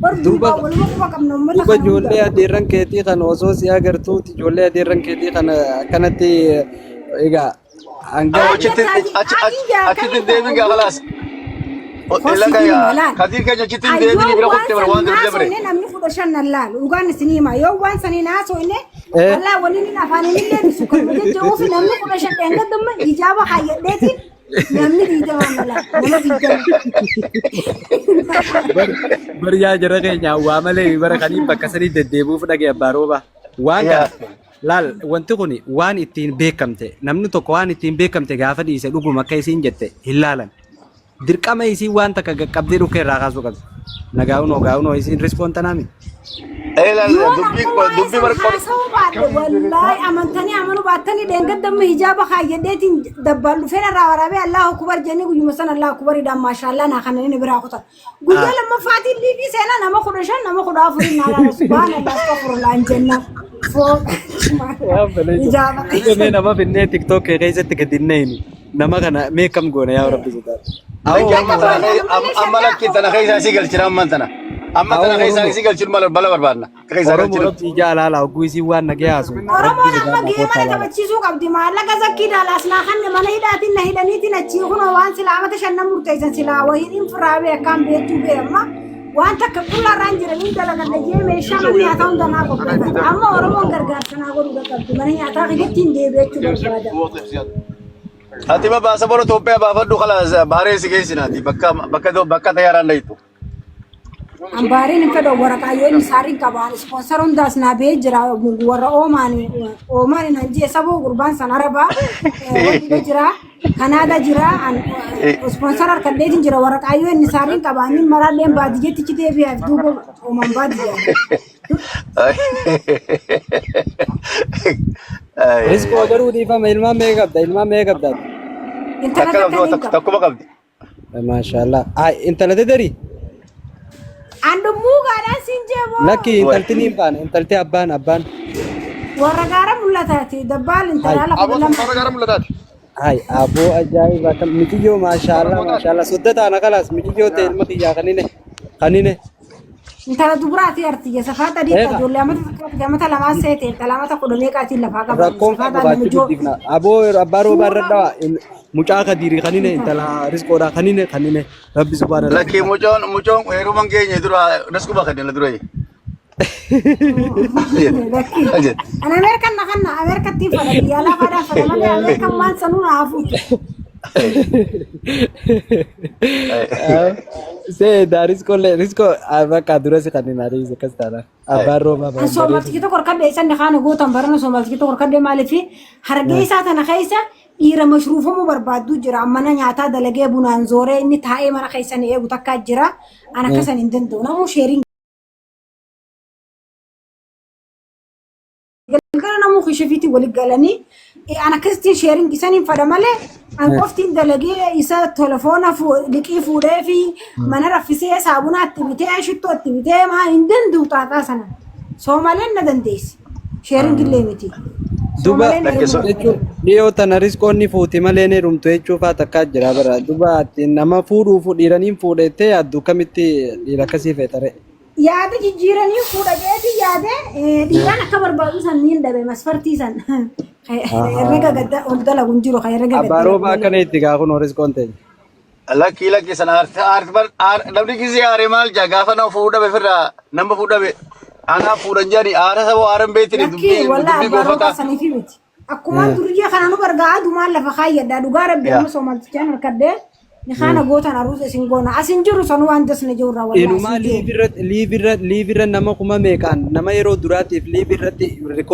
Bar Duuba duubaa waluma quba qabna uummata duuba kana hunda. ijoollee adeerran keetii kana osoo si agartuuti ijoollee adeerran keetii kana akkanatti egaa hanga Achitti Achitti achi achi achi achitti hin deebiin gaa kalaas. Kosii malaan. Kadiir keenya achitti hin deebiin bira Yoo kuttee bara waan waan sanii dura dabre. haasofne namni 15 nan laalu dhugaan isinii hima yoo waan sanii haasofne Eh. wallaa waliin afaaniin illee bisu kan jajja'uuf namni 15 dheengadamma ijaaba kaayyadheetiin namni 20 na laalu nama 20. Bar bar yaa jara keenya waa malee bara kaniin bakka sanii deddeebi'uuf dhagee abbaa rooba. Waan Yaa. kana laal wanti kun waan ittiin beekamte namni tokko waan ittiin beekamte gaafa dhiise dhuguma akka isiin jette hin laalan. Dirqama isiin waan takka qaqqabdee dhukkee irraa kaasuu qabdi. Nagaa'unoo gaa'unoo isiin riskoon tanaa miti. Ilaal Yoon dubbii ammoo waa'ee dubbii san bara qor haasa'uu baadhe wallaahi amantanii amanuu baattanii dheengadda amma hijaaba kaayyadheetiin dabbaan dhufeen irraa waraabee Allahu Akbar jennee guyyuma sana Allahu Akbariidhaan maashaallaa naa kana inni biraa kutan. Guyyaa lammaffaatiin liivii seenaa nama 15 nama 14 naa laala subhaanallah astaghfirullah hin jenna. Waan baleessa. Hijaaba. Duuba mee nama finnee TikTok kee keessatti gadi hin nayini. Nama kana mee kam goona yaa Rabbi sodaadhu. Lakki Awoo amma amma tana amma lakki tana keessa isii galchina amma tana. Amma tana awoo keessa Oromoo isii galchinu mala bala barbaadna. Keessa Oromoo galchinu. Rabbi ijaa laala hogguu isii waan nagee haasu. Rabbi Oromoon amma sodaadha geemana kottaa laala. taphachiisuu qabdi. Maallaqa zakkii daalaas naa kanne mana hidhaatiin na hidhaniitiin achii kunoo waan silaa amata shannan murteessan silaa wahiin firaabee akkaan beektuu bee amma waan takka qullaarraan jiraniin dalagadha jee meeshaa mana nyaataa hunda naa qopheeffata. Amma Oromoon gargaarsa naa godhuu qabdi. Mana nyaataa kiyyattiin deebi'achuu barbaada. Ati ma baasa bora Itoophiyaa baafadhu kalaas baaree si geessinaati bakka bakka bakka xayyaaraan dhayitu. Ambaariin hin fedhu waraqaa yoo inni saariin qabaan ispoonsar hundaas naa ba'ee jira warra oomaan oomaan nan jee saboo gurbaan san arabaa wanni jira kanaada jira ispoonsar harkadheetiin jira waraqaa yoo inni saariin qabaan inni maraalleen baadiyyeetti ichi deebi'aaf duuba oomaan baadiyyaa. Riskoo garuu dhiifama ilmaan meeqa qabda ilmaan meeqa qabda? Intala Takka takka qabdi niin qaba. takkuma qabdi. Maashaallah. Ay intala dederi. Andumuu gaadhaan siin jeemoo Lakki intalti ni hin baane intalti abbaan abbaan. warra gaara mul'ataati dabbaal intala ala Aboo 12. warra gaara mul'ataati. Ay aboo ajaa'iba kam mitiyyoo maashaallah maashaallah sodda taana kalaas mitiyyoo ta'e ilma kiyyaa kanine kanine. Intala dubaraati artiyya safaata adiitti Eega. ijoollee amata tokkotti amata lamaa seete intala amata kudha meeqaatiin lafaa qaban Rakkoon qabu safaata nama baachuu ijoo guddifna. Aboo abbaa roobaa irra suuraa dhawa mucaa kadiiri kanine intala riskoodha kanine kanine rabbi subhaana Lakkii mucoon mucoon heeruman keenya dura riskuma kenna dura. Lakki. Ani Ameerikan na kanna Ameerikatti fadha biyya alaa fadha fadha malee Ameerikan waan sanuu na hafuutu. See daa riskoo riskoo bakka dura si kanneen ariis akkas taana. Abbaan roobaa An baran bareedu. soomaltiki tokko harkadhe isan kaana gootan barana soomaltiki tokko harkadhe maaliif hargeysaa tana keessa dhiira mashruufamuu barbaaddu jira mana nyaataa dalagee bunaan zooree inni taa'ee mana keessa ni eegu takkaa jira an akkasan hin danda'u namuu sheeriin galgala namuu kishifiitiin wali galanii an akkasittiin sheeriin isaniin fadha malee an qoftiin dalagee isa telefoona liqii fuudhee fi mana raffisee saabunaa itti bitee shittoo itti bitee maa hin danda'u xaaxaa sana. Soomaleen na dandeessi. Sheeriin illee miti. Duba Soomaleen heerumuu jechuun barbaada. dhiyoo tana riskoon ni fuuti malee ni heerumtu jechuu faa takkaa jira bara. Duba ati nama fuudhuuf dhiiraniin fuudhettee yaaddu kamitti dhiira akkasii feetare. Yaada jijjiiranii fuudha jeeti yaade dhiiraan akka barbaadu san niin dhabe masfartii san. Herrega gadda ol dalagu hin jiru herrega gad Abbaa dalagu roobaa malee. akkana itti gaa kun riskoon teenya. Lakki lakki sana aarti aarti bar aar namni gisee aare maal jaa gaafa nama fuudhame firraa nama fuudhame anaa fuudhan jedhani aara saba aaran beektini Lakki dubbii wallaa dubbii abbaa roobaa goofataa. saniifi miti. Akkumaan duriyya kana nu bargaa adumaan lafa kaayyadha dhugaa rabbi Yaa. amma soomaltichaan harkadhee ni kaana gootan aruusa isin goona asin jiru sanuu waan dasna jiru irraa wallaa Inumaa asin jiru. liivirra liivirra liivirra nama kuma meeqaan nama yeroo duraatiif liivirratti rikoordii